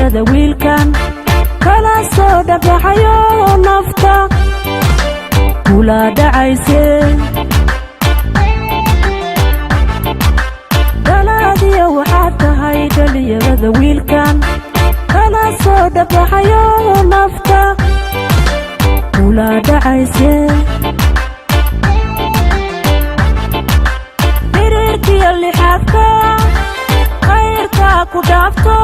Dhalinyarada wiilkan kala soo dhabaxayo nafta kula dhacayse. Dhalaadiya waxaad tahay dhalinyarada wiilkan kala soo dhabaxayo nafta kula dhacayse. Diriirkiyo lixaadka khayrkaa ku dhaafto,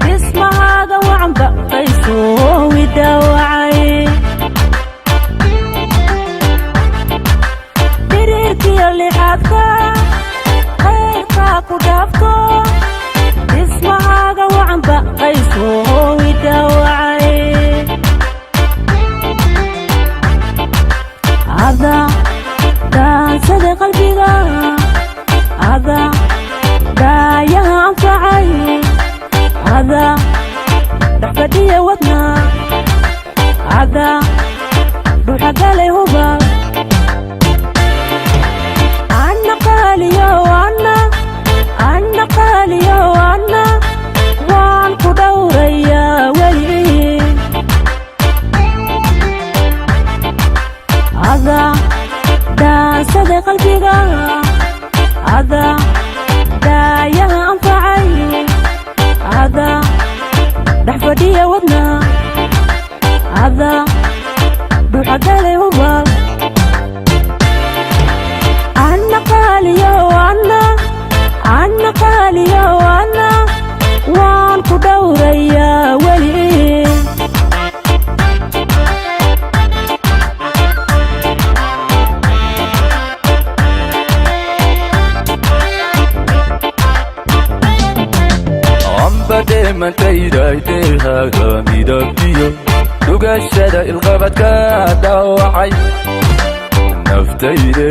dhismahaaga wacanba qaysoo idhaawacay. Diriirkiyo lixaadka khayrkaa ku dhaafto, dhismahaaga wacanba qaysoo idhaawacay. Ada daansada qalbiga, ada daayaha anfacay, ada dhexfadhiya wadna, ada dhuuxagalay huba. Anna qaaliyo anna, anna qaaliyo anna, waan ku dhowrayaa weli. Ada daansada qalbiga, ada daayaha anfacay, ada dhex fadhiya wadna, ada dhuuxagalay huba. Anna qaaliyo anna, anna qaaliyo anna, waan ku dhowrayaa weli. Ambadheemantaydaydehaaga midabkiyo dhugashada ilqabadka dhaawacay naftayde.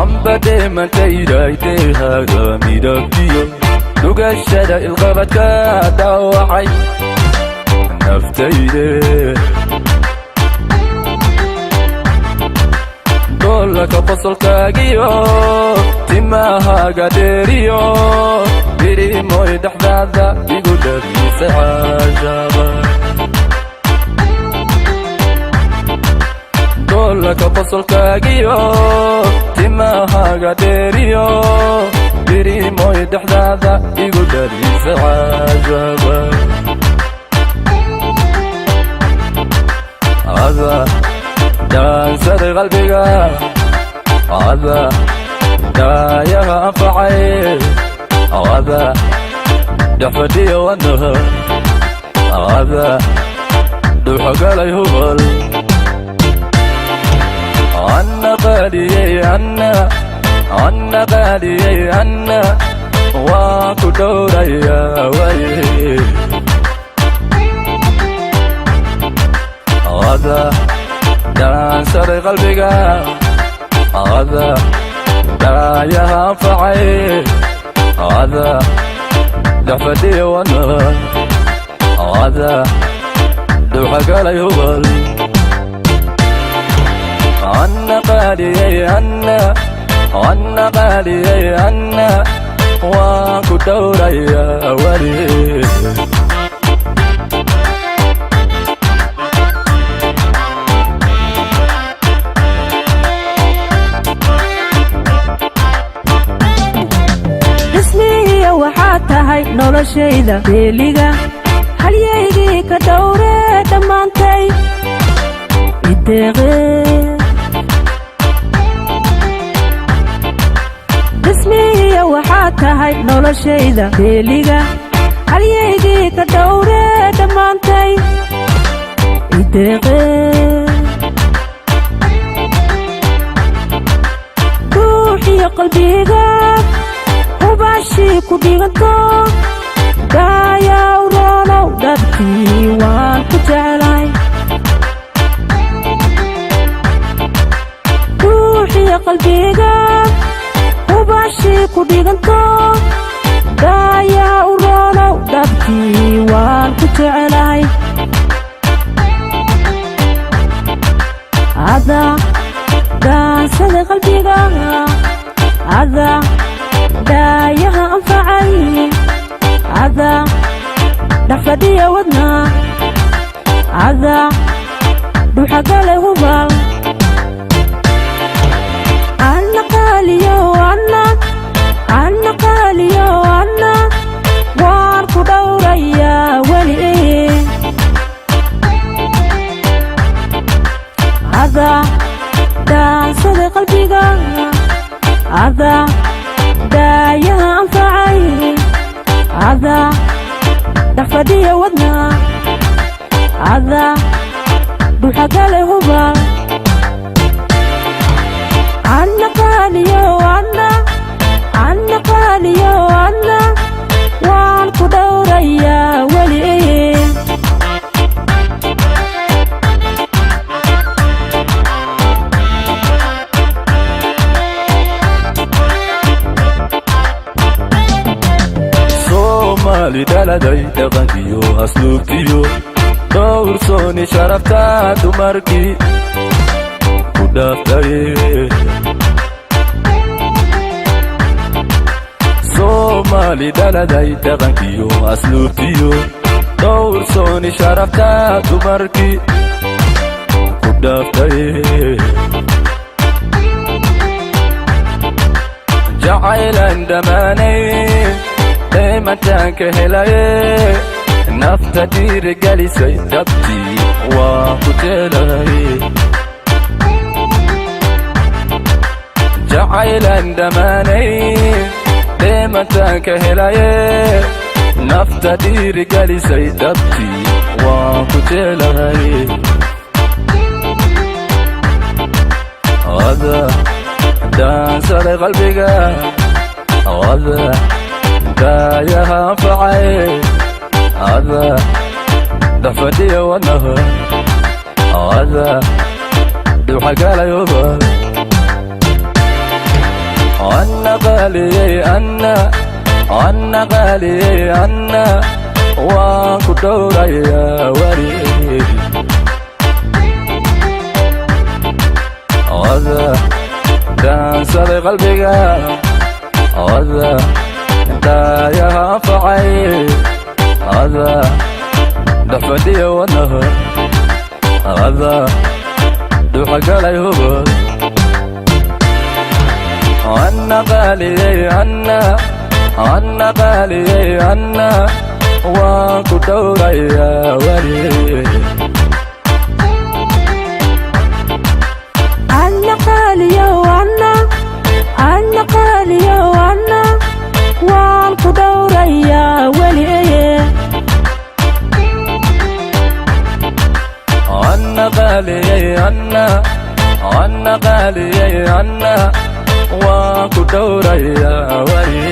Ambadheemantaydaydehaaga midabkiyo dhugashada ilqabadka dhaawacay naftayde. Doolaka qosolkaagiyo timahaaga dheeriyo birimoy dhexdaada igu dhabisa caashaba. Doolaka qosolkaagiyo timahaaga dheeriyo birimoy dhexdaada igu dhabisa caashaba. Ada daansaday qalbiga, ada daayaha anfacay, ada dhexfadhiya wadnaha, ada dhuuxagalay hubal. Anna qaaliyey anna, anna qaaliyey anna, waan ku dhowrayaa waye. Ada daansaday qalbiga, ada daayaha anfacay, ada dhexfadhiya wadnaha, ada dhuuxagalay hubal. Anna qaaliyey anna, anna qaaliyey anna, waan ku dhowrayaa weli. Dhismihiya waxaad tahay noloshayda beeliga, halyaygii ka dhowree dhammaantay ideeqe. Dhismihiya waxaad tahay noloshayda beeliga, halyaygii ka dhowree dhammaantay ideeqe. Ruuxiyo qalbiga hubaashii ku dhiganto, daayaw roonow dhabtii waan ku jeclay. Ruuxiyo qalbiga hubaashii ku dhiganto, daayaw roonow dhabtii waan ku jeclay. Ada daansada qalbiga, ada. Dhaayaha anfacay, adaa dhex fadhiya wadna, adaa dhuuxa gale hubaal. Anna qaaliyo anna, anna qaaliyo anna, waan ku dhowrayaa weli. Adaa dhaansada qalbiga, adaa dhaayaha anfacay, adaa dhex fadhiya wadna, adaa dhuuxa gale hubaal. Anna qaaliyo anna, anna qaaliyo anna, waan ku dhowrayaa weli. Soomaali dhaladay, dhaqankiyo asluubtiyo dhowrsooni sharafta dumarkii ku dhaaftay. Soomaali dhaladay, dhaqankiyo asluubtiyo dhowrsooni sharafta dumarkii ku dhaaftay. Jacaylan dhammaanay dheemantaan ka helaye, nafta dhiirigelisay, dhabtii waa ku jeelay. Jacaylan dhammaanay dheemantaan ka helaye, nafta dhiirigelisay, dhabtii waa ku jeelahay. Ada dhaansaday qalbiga, ada daayaha anfacay, ada dhex fadhiya wadnaha, ada dhuuxa galayuba. Anna qaaliyey anna, anna qaaliyey anna, waan ku dhowrayaa weli. Ada dhaansaday qalbiga, ada daayaha anfacay, ada dhex fadhiya wadnaha, ada dhuuxa galay huba. Anna qaaliyey anna, anna qaaliyey anna, waan ku dhowrayaa weli. Anna qaaliyo anna, anna qaaliyo anna, waan ku dhowrayaa weli. Anna qaaliyey anna, anna qaaliyey anna, waan ku dhowrayaa weli.